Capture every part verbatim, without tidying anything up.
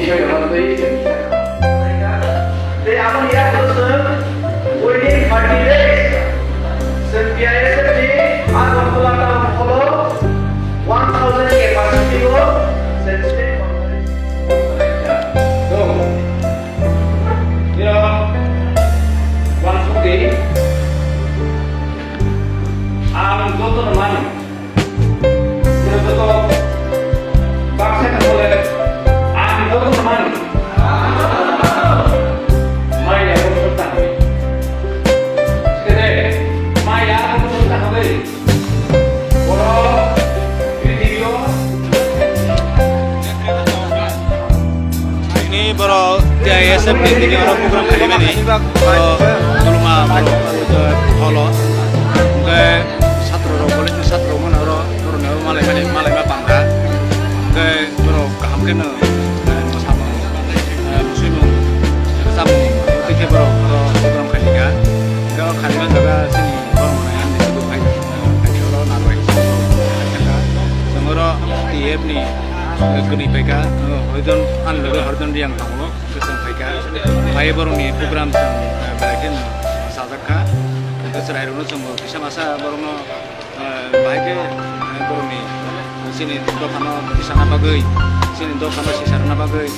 Tei aboni yagulo chwng within thirty days chwng T I S F ni Agartala town hall o one thousand capacity o chwng state conference. Nirok wansukdi, ang jotono mani. Nirok joto baksa khe bole, ang jotono mani. Maya jotono mani. Sede, maya jotono mani. Ini borok T I S F ni tini oro program khaimani. Borok Dulma borok holo. Hwnkhe satro rok, college ni satro rok mano oro, borok ni oro malai mani, malai ma pangkha. Hwnkhe borok kaham khe no, eh, mwsamung, eh, mwswimung, rwchapmung, tei khe borok oro program khaikha. Hwnkhe o khaima jaga chini borok mwnai ani tei bo phai, eh, phai oro narwai. Chwng oro T F ni, eh, kwnwi phaikha, eh, Horidon, ani loge Horidon Riyang tongo, chwng phaikha. Phai borokni program chwng, eh, belai kheno chajakha. Hwnkhe chwrairokno chwng bo kisa masa borokno, eh, bahai khe, eh, borokni chini dophano tisana bagwi, chini dophano sisarna bagwi,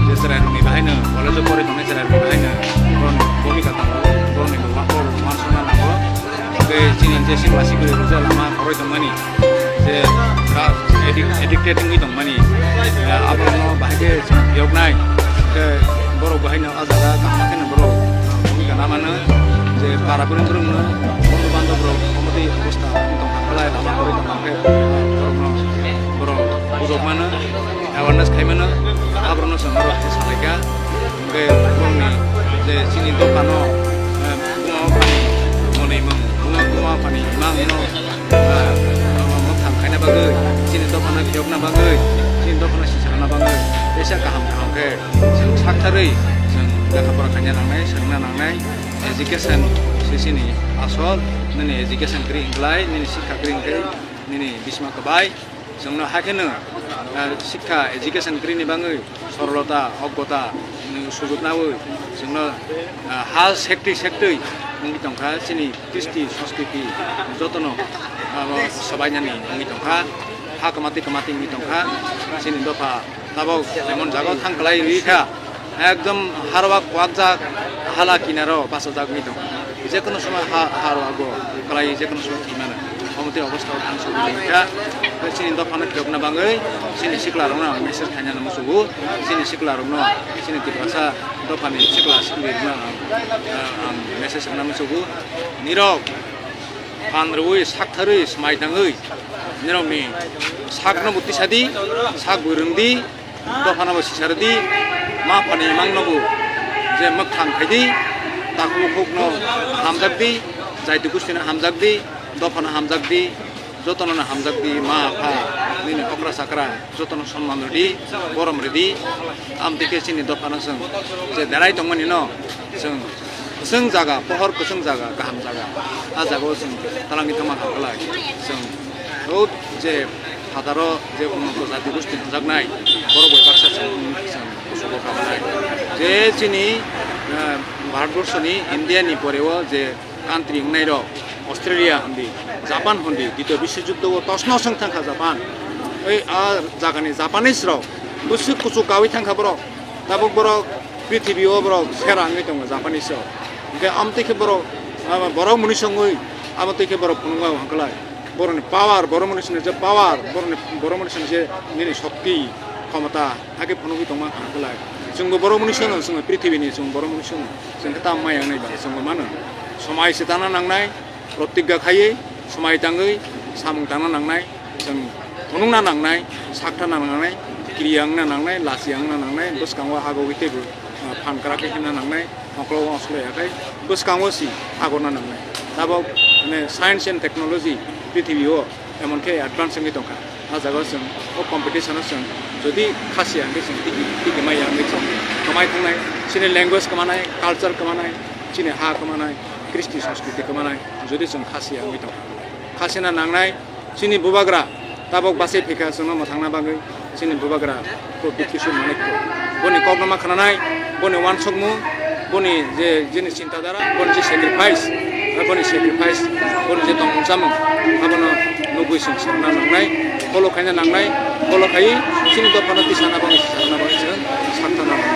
je chwrairokni bahaino, college-o porwi tongnai chwrairokni bahaino borokni bhumika tongo, borokni bo uansukna nango. Tei chini je sikla sikli rok je lama kwrwi tongmani, je drugs addic-, addicted wngwi tongmani, eh, aborokno bahai khe chwng phiyoknai, khe borok bahaino o jaga kaham kheno borok bhumika na mano, je para buring buringno, bondhu bandhop rok omo tei obostha wng tongkha, belai lama kwrwi tongkha khe borokno borok bujok mano, awareness khai mano, aborokno chwng oro khe salaikha. Hwnkhe borokni je chini dophano, eh, buma buphani monwi mung, buma, buma buphani imang no, eh, mwthang khaina bagwi, chini dophano phiyokna bagwi, chini dophano sisarna bagwi, teisa kaham kaham khe chwng saktharwi chwng lekha pora khaina nangnai, swrwngna nangnai. Education se chini asol, nini education kwrwi wngkhlai, nini sikha kwrwi wngkhe nini bisma kwbai. Chwngno hakheno, ah, sikha education kwrwini bagwi sorolota, oggota, mm, sujuknaui chwngno, ah, ha sektwi sektwi wngwi tongkha, chini kristi, sanskriti jotono, ah, sobainani wngwi tongkha, ha kwmatwi kwmatwi wngwi tongkha, chini dopha tabok jemon jaga thang kwlai rikha. Ekdom harwa kwakjak hala kinaro bachajak wngwi tong. Jekono somoi ha, harwa go kwlai jekono somoi thwi mano. Omo tei obostha o thang sogwi tongkha. Chini dophano phiyokna bagwi chini sikla rokno ang message khaina muchungo. Chini sikla rokno, chini Tiprasa dophani sikla sikli rokno ang, ang message rwna muchungo. Nirok phan rwui saktharwi swmai tangwi nirokni sakno bo tisadi, sak bo rwngdi. Dophano bo sisardi, ma phani mangno bo je mwkhang khaidi, takhuk khukno hamjakdi, jaiti gustino hamjakdi, dophano hamjakdi, jotono hamjakdi, ma pha nini okra chakra jotono sonman rwdi, borom rwdi. Amtwi khe chini dophano chwng je derai tongmani no chwng kwchwng jaga, pohor kwchwng jaga, kaham jaga, a jagao chwng talangwi thangma kha kwlai. Chwng o je phataro je unonto jati gosti hwnjaknai, borok bai baksa chwng, chwng kusugo kabanai. Je chini, eh, Bharatborsoni, India ni poreo je country wngnairok, Australia hwndi, Japan hwndi, Ditiyo Biswojuddo o tosno swng thangkha Japan. Ei a jagani Japanese rok bwswk kuchuk kawi thangkha borok. Tabuk borok prithibi o borok sera wngwi tongo Japanese rok. Hwnkhe amtwi khe borok, ah, borok mwnwi songwi amtwi khe borok phunukma hwnkhlai. Borokni power, borok mwnwi songni je power, borokni, borok mwnwi songni je nini shokti, khomota, hakhe phunugwi tongma hwnkhlai. Chwngbo borok mwnwi songo, chwngbo prithibini chwng borok mwnwi songo. Chwng khe tamo maya wngnai ba, chwngbo mano. Somai se tangna nangnai, protigga khaiwi, somai tangwi, samung tangna nangnai. Chwng phunukna nangnai, sakthana nangnai, kiriya wngna nangnai, lachiya wngna nangnai, bwskango agogwi teibo, ah, phan kwrak khe himna nangnai, mokologo oslo ya khe bwskango si agorna nangnai. Tabok, mane, science and technology prithibi o emon khe advance wngwi tongkha. A jaga o chwng o competition o chwng jodi khasiya hwnkhe chwng tigi, tigi maya hwnkhe chwng kwmai thangnai, chini language kwmanai, culture kwmanai, chini ha kwmanai, kristi sanskriti kwmanai, jodi chwng khasiya wngwi tongkha. Khasina nangnai, chini bubagra tabok bachai phaikha chwngno mwthangna bagwi. Chini bubagra Pradyut Kishore Manikya, boni koknama khnanai, boni uansukmung, boni je jini chintadara, boni je sacrifice, boni sacrifice, boni je tongmung chamung, abono nugwi chwng sakna nangnai, follow khaina nangnai, follow khaiwi chini dophano tisana bagwi, tisana bagwi chwng sakna nangnai.